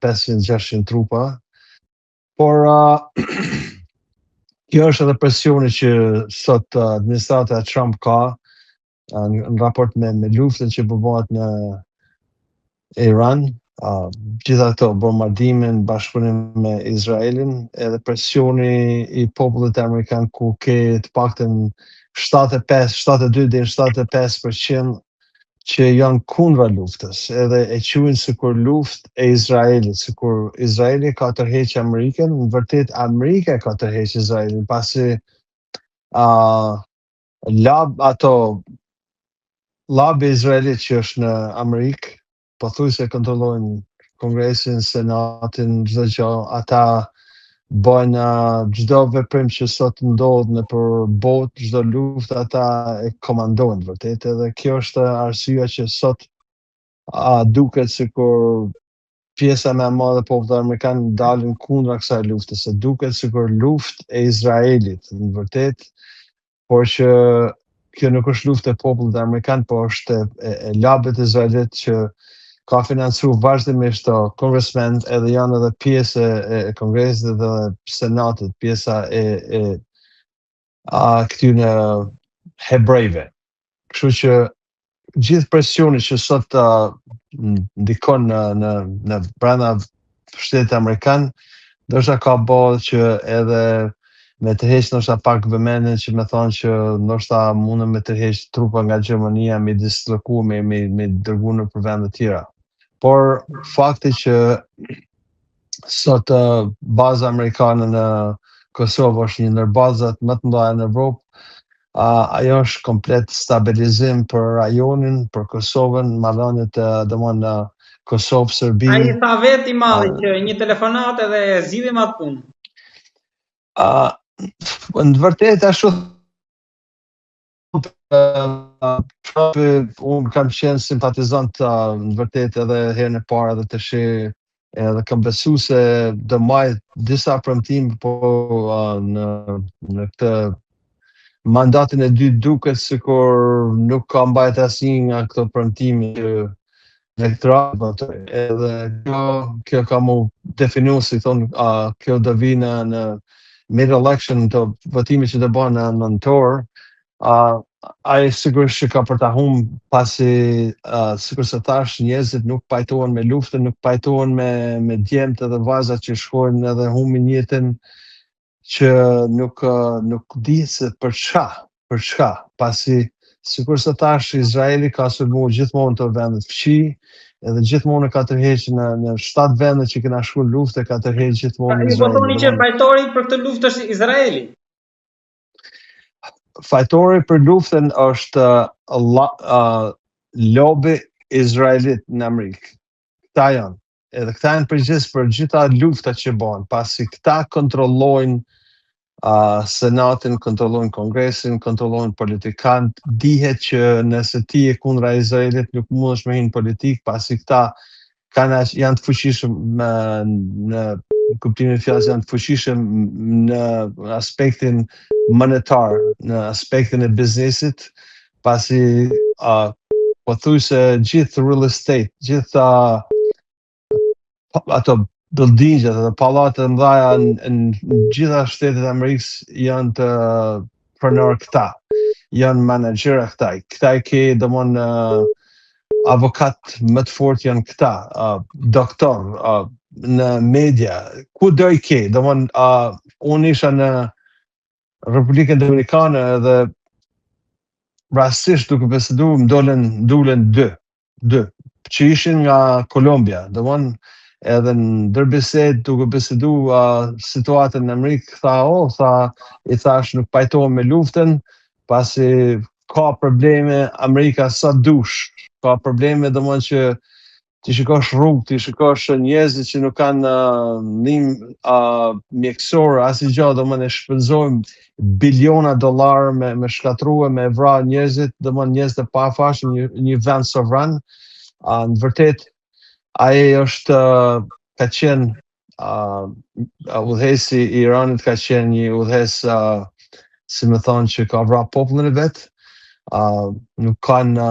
500-600 trupa. Por kjo është edhe presioni që sot administrata e Trump ka në raport me luftën që po bëhet në Iran, gjitha ato bombardimin, bashkëpunim me Izraelin, edhe presioni i popullit amerikan ku ke të paktën 75, 72 deri 75% që janë kundra luftës, edhe e quajnë sikur luftë e Izraelit, sikur Izraeli ka tërheqë Amerikën, në vërtet Amerika ka tërheqë Izraelin, pasi lab, ato lobby izraelit që është në Amerikë, po thuj se kontrollojnë Kongresin, Senatin, çdo gjë, ata bëjnë çdo veprim që sot ndodh në për botë, çdo luftë ata e komandojnë vërtet, edhe kjo është arsyeja që sot duket sikur pjesa më e madhe e popullit amerikan dalin kundra kësaj lufte, se duket sikur luftë e Izraelit, në vërtet, por që kjo nuk është luftë e popullit amerikan, po është e lobit izraelit që ka financu vazhdimisht to kongresmen edhe janë edhe pjesë e kongresit dhe senatit, pjesa e këtyre hebrejve. Kështu që gjithë presioni që sot ndikon në brenda shtetit amerikan, ndoshta ka bërë që edhe me tërheq ndoshta pak vëmendjen që me thonë që ndoshta mundën me tërheq trupa nga Gjermania, me disloku, me dërgu në për vende tjera. Por fakti që sot baza amerikane në Kosovë është një ndër bazat më të mëdha në Evropë, ajo është komplet stabilizim për rajonin, për Kosovën, marrëdhëniet domethënë Kosovë, Serbi. Ai tha vetë i madhi që një telefonat edhe zgjidhim atë punë. Në të vërtetë ashtu Trump, unë kam qenë simpatizant në vërtet edhe herën e parë edhe të shi, edhe kam besu se do maj disa premtim, po në këtë mandatin e dytë duket sikur nuk ka mbajt asnjë nga këto premtime që elektorat, po, edhe kjo ka mu definu, si thonë, kjo do vi në mid-election, të votimi që do bëhen në nëntor, ai sigurisht që ka për ta humb pasi sikur se thash, njerëzit nuk pajtohen me luftën, nuk pajtohen me djemtë edhe vajzat që shkojnë edhe humbin jetën që nuk dihet se për çka, për çka, pasi sikur se thash, Izraeli ka sulmuar gjithmonë të vendet fqi, edhe gjithmonë ka tërhequr në 7 vende që kena shkuar luftë, ka tërhequr gjithmonë Ju po Izraeli. thoni që fajtori për këtë luftë është Izraeli? Fajtori për luftën është lobby izraelit në Amerikë. Këta janë. Edhe këta janë përgjegjës për gjitha luftat që bëhen, pasi këta kontrollojnë Senatin, kontrollojnë Kongresin, kontrollojnë politikanët. Dihet që nëse ti je kundra Izraelit nuk mundesh me hi në politikë, pasi këta janë të fuqishëm në kuptimin e fjalës, janë të fuqishëm në aspektin monetar, në aspektin e biznesit, pasi pothuajse gjithë real estate, gjithë ato buildingjet dhe pallatet e mëdha në gjitha shtetet e Amerikës janë të pronor këta, janë menaxhera këta. Këta i ke, domthon, avokat më të fortë janë këta, doktor, në media, ku do i ke, domthon, unë isha në Republikën Dominikane edhe rastësisht duke biseduar më dolën dy, që ishin nga Kolumbia, domthon, edhe në ndërbisedë duke biseduar situatën në Amerikë, tha, oh, tha, i thash nuk pajtohem me luftën, pasi ka probleme Amerika sa dush, ka probleme domthon që ti shikosh rrugë, ti shikosh njerëzit që nuk kanë ndihmë mjekësore, asnjë gjë, domthon e shpenzojmë biliona dollar me shkatrua, me vra njerëzit, domthon njerëz të pafajshëm, një vend sovran. Në vërtet ai është, ka qenë, udhëheqësi i Iranit ka qenë një udhëheqës, si më thonë, që ka vra popullin e vet, nuk kanë.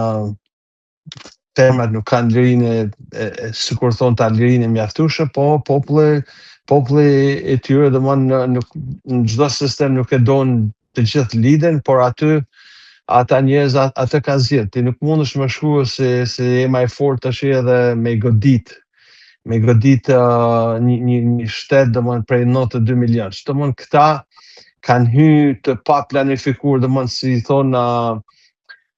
Femrat nuk kanë lirinë e, e, e sikur thonë ta lirinë e mjaftueshme, po populli populli i tyre domthon nuk në çdo sistem nuk e don të gjithë liderin, por aty ata njerëz atë kanë zgjedh. Ti nuk mundesh me shku si si je më i fortë tash edhe me godit me godit uh, një, një, një shtet domthon prej 92 milion. Domthon këta kanë hy të pa planifikuar, domthon si thonë uh,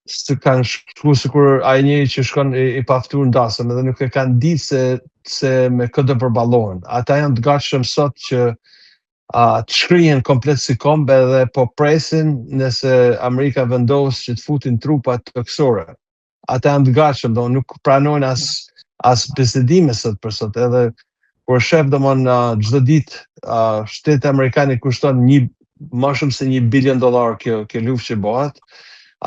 së kanë shku sikur ai njeri që shkon i, i paftuar në dasëm edhe nuk e kanë ditë se se me kë do përballohen. Ata janë të gatshëm sot që a, të shkrihen komplet si komb edhe po presin nëse Amerika vendos që të futin trupat tokësore. Ata janë të gatshëm, do nuk pranojnë as as bisedime sot për sot, edhe kur shef domon çdo ditë uh, shteti amerikan i kushton një më shumë se një bilion dollar kjo kjo luftë që bëhet,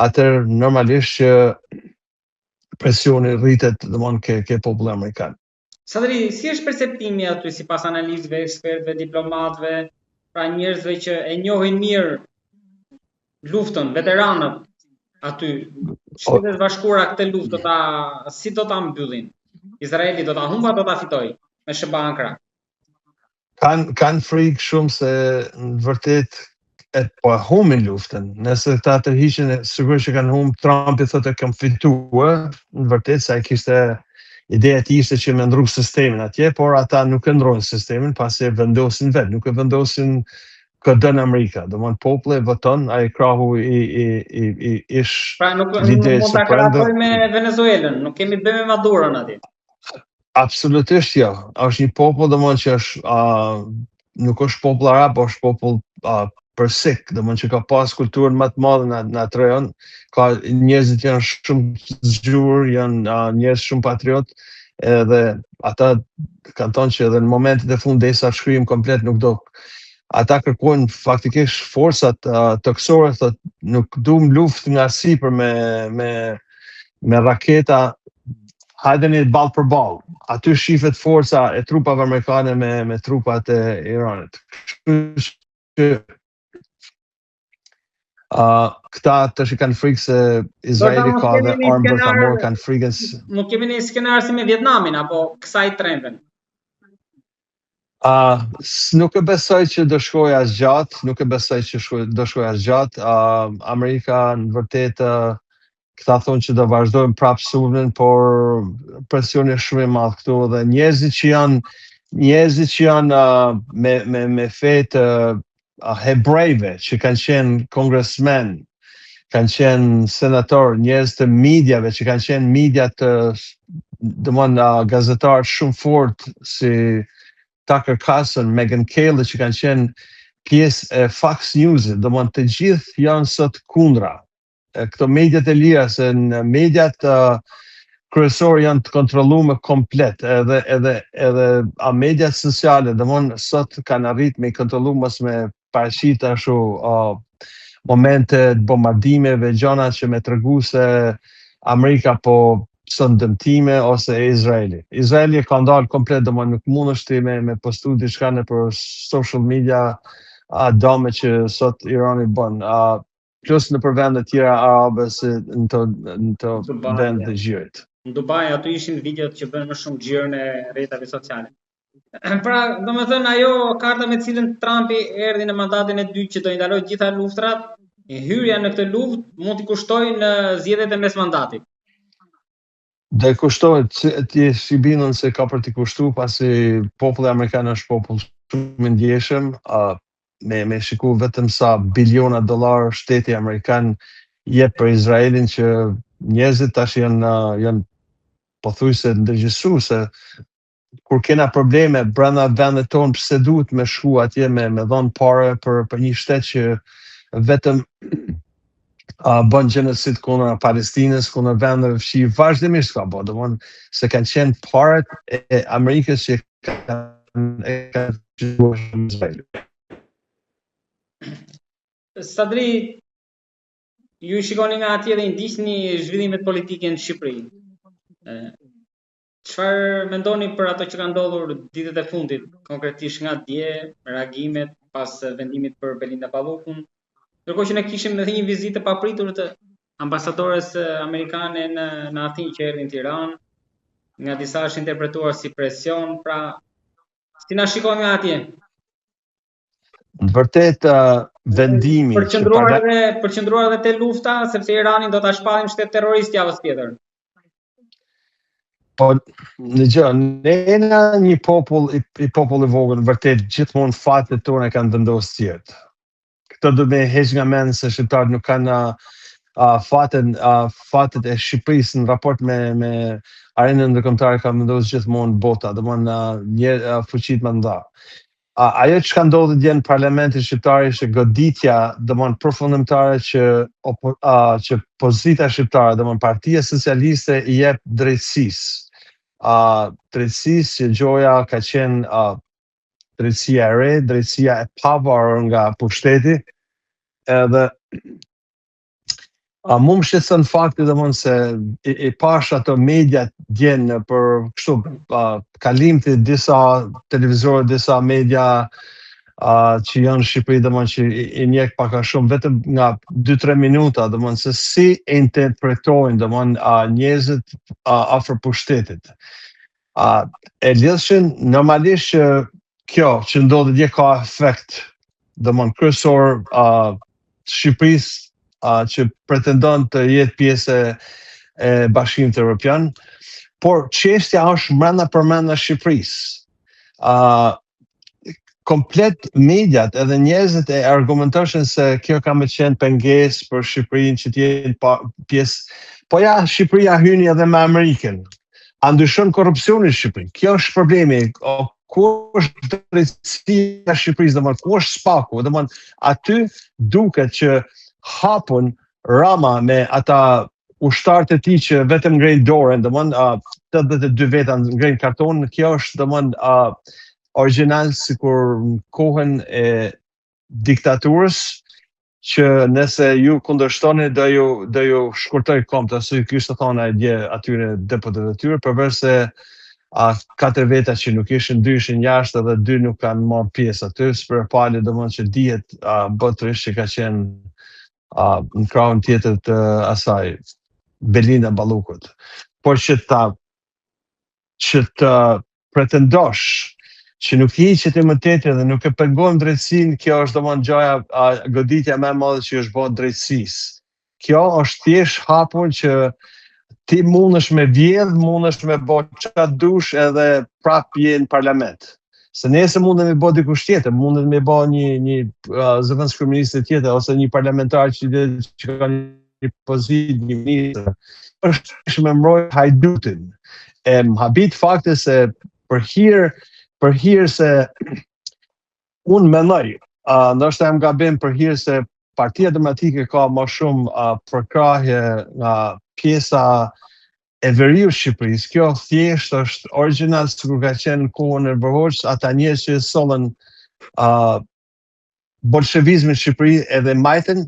atëherë normalisht që presioni rritet domon ke ke populli amerikan. Sadri, si është perceptimi aty sipas analistëve, ekspertëve, diplomatëve, pra njerëzve që e njohin mirë luftën, veteranët aty, Shtetet e Bashkuara këtë luftë do ta si do ta mbyllin? Izraeli do ta humba do ta fitojë me SHBA në krah. Kanë kanë frikë shumë se në vërtet e po e humbin luftën. Nëse këta tërhiqen, sigurisht që kanë humb, Trumpi thotë e kam fituar, në vërtet se ai kishte ideja e tij ishte që me ndrru sistemin atje, por ata nuk e ndrojnë sistemin pasi e vendosin vetë, nuk e vendosin këtë në Amerika. Domthon populli voton, ai krahu i i i i ish Pra nuk nuk mund ta krahasojmë me Venezuelën, nuk kemi të bëjmë me Maduron atje. Absolutisht jo. Është një popull domthon që është uh, nuk është popull arab, po është popull uh, persik, domthon që ka pas kulturën më të madhe në në atë rajon, ka njerëzit janë shumë të zgjuar, janë uh, njerëz shumë patriot, edhe ata kanë thonë që edhe në momentet e fundit derisa shkrijmë komplet nuk do ata kërkojnë faktikisht forcat uh, tokësore thot nuk duam luftë nga sipër me me me raketa hajdeni ball për ball. Aty shifet forca e trupave amerikane me me trupat e Iranit. Kështu që uh, këta tash kanë frikë se Izraeli ka dhe armë bërthamore, kanë frikën se... Nuk kemi një skenar si me Vietnamin, apo kësaj tremben? Uh, nuk e besoj që do shkojë as gjatë, nuk e besoj që shkoj, do shkojë as gjatë. Uh, Amerika në vërtet uh, këta thonë që do vazhdojnë prapë sulmin, por presioni është shumë i madh këtu dhe njerëzit që janë njerëzit që janë uh, me me me fe të uh, hebrejve që kanë qenë kongresmen, kanë qenë senator, njerëz të mediave që kanë qenë media të domthon uh, gazetarë shumë fort si Tucker Carlson, Megyn Kelly që kanë qenë pjesë e Fox News-it, domthon të gjithë janë sot kundra. Këto mediat e lira se në mediat uh, kryesore janë të kontrolluar komplet, edhe edhe edhe a mediat sociale, domthon sot kanë arrit me i kontrollu mos me paraqit ashtu uh, momente të bombardimeve, gjëra që me tregu se Amerika po pëson dëmtime ose Izraeli. Izraeli e ka ndalë komplet, domthon nuk mundesh ti me me postu diçka nëpër social media a dame që sot Irani bën. A plus nëpër vende tjera arabe si në të në të vende të gjirit. Në Dubai aty ishin videot që bënë më shumë xhiron e rrjeteve sociale. Pra, domethënë ajo karta me cilën Trumpi erdhi në mandatin e dytë që do i ndalojë gjitha luftrat, hyrja në këtë luftë mund t'i kushtojë në zgjedhjet e mes mandatit. Do i kushtojë, ti je i bindur se ka për t'i kushtu, pasi populli amerikan është popull shumë i ndjeshëm, uh, me me shiku vetëm sa biliona dollar shteti amerikan jep për Izraelin që njerëzit tash janë janë pothuajse ndërgjegjësu se kur kena probleme brenda vendit tonë, pse duhet me shku atje me me dhon pare për për një shtet që vetëm uh, bën gjenocid kundër Palestinës, kundër vendeve fqinj, vazhdimisht ka bë, domthon se kanë qenë paret e Amerikës që kanë e kanë shkuar Izraelin. Sadri, ju i shikoni nga atje dhe i ndiqni zhvillimet politike në Shqipëri. Çfarë mendoni për ato që kanë ndodhur ditët e fundit, konkretisht nga dje, reagimet pas vendimit për Belinda Ballukun? Ndërkohë që ne kishim edhe një vizitë të papritur të ambasadores amerikane në në Athinë që erdhi në Tiranë, nga disa është interpretuar si presion, pra si na shikon nga atje? Në vërtet uh, vendimi përqendruar që edhe përqendruar edhe te lufta, sepse Iranin do ta shpallim shtet terrorist javës tjetër. Po, në gjë, ne jena një popull i, i popull i vogël, vërtet gjithmonë fatet tona kanë vendosur tjerët. Këtë do me heq nga mend se shqiptarët nuk kanë uh, fatet, uh, fatet e Shqipërisë në raport me me arenën ndërkombëtare kanë vendosur gjithmonë bota, domethënë uh, një uh, fuqitë më mëdha. A, ajo që ka ndodhur dje në parlamentin shqiptar ishte goditja, domthon përfundimtare që opo, a, që pozita shqiptare, domthon Partia Socialiste i jep drejtësisë. A, drejtësisë që gjoja ka qenë a, drejtësia e re, drejtësia e pavarur nga pushteti, edhe A mu më shqetëson fakti domthon se i, i pash ato mediat dje në për kështu uh, kalim të disa televizorë, disa media uh, që janë në Shqipëri domthon që i, i njeh pak a shumë vetëm nga 2-3 minuta domthon se si e interpretojnë domthon uh, njerëzit uh, afër pushtetit. Uh, e lidhshin normalisht që kjo që ndodhi dje ka efekt domthon kryesor uh, Shqipërisë uh, që pretendon të jetë pjesë e, e Bashkimit Evropian, por çështja është mbrenda përmbrenda Shqipërisë. Uh, komplet mediat edhe njerëzit e argumentoshin se kjo ka me qenë pengesë për Shqipërinë që të jenë pa, pjesë. Po ja, Shqipëria hyni edhe me Amerikën. A ndryshon korrupsioni në Shqipëri? Kjo është problemi. O, ku është drejtësia e Shqipërisë, domthon ku është SPAK-u, domthon aty duket që hapun Rama me ata ushtarët e tij që vetëm ngrejnë dorën, domthon uh, 82 veta ngrejnë karton, kjo është domthon uh, origjinal sikur në kohën e diktaturës që nëse ju kundërshtoni do ju do ju shkurtoj komët, ose ju kishte thonë ai dje atyre deputetëve të tyre, përveç se a katër veta që nuk ishin, dy ishin jashtë edhe dy nuk kanë marrë pjesë aty, Spiropali domethënë që dihet a, botërisht që ka qenë a, në krahun tjetër të asaj Belinda Ballukut. Por që ta që të pretendosh që nuk hiqet imuniteti dhe nuk e pengojmë drejtësinë, kjo është domethënë gjaja a, goditja më e madhe që është bërë drejtësisë. Kjo është thjesht hapur që ti mundesh me vjedh, mundesh me bë çka dush edhe prap je në parlament. Se nesër mundet me bë dikush tjetër, mundet me bë një një uh, zëvendëskryeministër tjetër ose një parlamentar që që ka një pozitë, një ministër. Është thjesht me mbrojt hajdutin. E më habit fakti se për hir për hir se unë mendoj, uh, ndoshta jam gabim për hir se Partia Demokratike ka më shumë uh, përkrahje nga pjesa e veriu Shqipërisë. Kjo thjesht është origjinal sikur ka qenë në kohën e Enver Hoxhës, ata njerëz që sollën uh, bolshevizmin në Shqipëri edhe majtën,